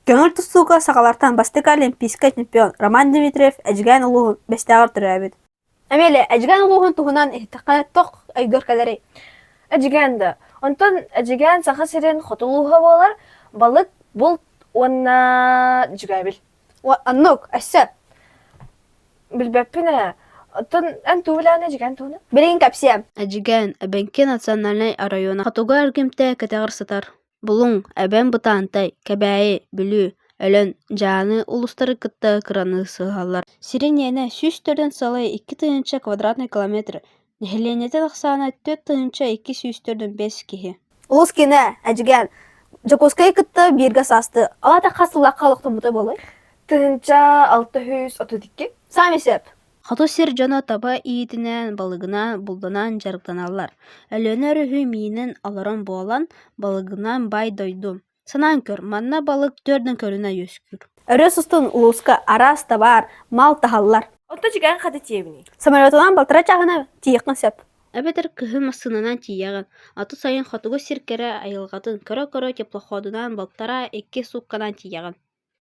Көҥүл тустууга сахалартан бастакы олимпийскай чемпион Роман Дмитриев Эдьигээн улууһун Бэстээҕэр төрөөбүт. Эмиэлэ, Эдьигээн улууһун туһунан иһиттэххэ туох өйгөр кэлэрий? Эдьигээн да. Онтон Эдьигээн Саха сирин хоту улууһа буолар. Балык, булт уонна дьүгээбил. Оннук, өссө. Билбэппин ээ. Оттон эн тугу билэҕин Эдьигээн туһунан? Билигин кэпсиэм. Эдьигээн, Эбэҥки национальнай оройуона хотугу эргимтэ кэтэҕэр сытар. Булуҥ, Эбээн Бытантай, Кэбээйи, Бүлүү, Өлөөн, Дьааҥы улуустары кытта кыраныыссалаһаллар. Сирин иэнэ 104 сыалай 2 000 квадратнай километр, нэһилиэнньэтин ахсаана 4 245 киһи. Улуус киинэ, Эдьигээн, Дьокуускайы кытта бииргэ саастыы. Ол аата хас сыллаахха олохтоммута буолуой? 1632. Саамай сөп. Хоту сир дьоно таба иитинэн, балыгынан, булдунан дьарыктаналлар. Өлүөнэ өрүһү миинэн олорон буолан, балыгынан баай дойду. Санаан көр, манна балык төрдүн көрүнэ үөскүүр. Өрүс устун улууска араас табаар, мал таһаллар. Онто Эдьигээн хата тиэбиний? Самолетунан балтараа чааһына тиийиэххин сөп. Эбэтэр кыһын массыынанан тиийэҕин, аты сайын хотугу сир кэрэ айылҕатын көрө-көрө теплоходунан балтараа икки суукканан тиийэҕин.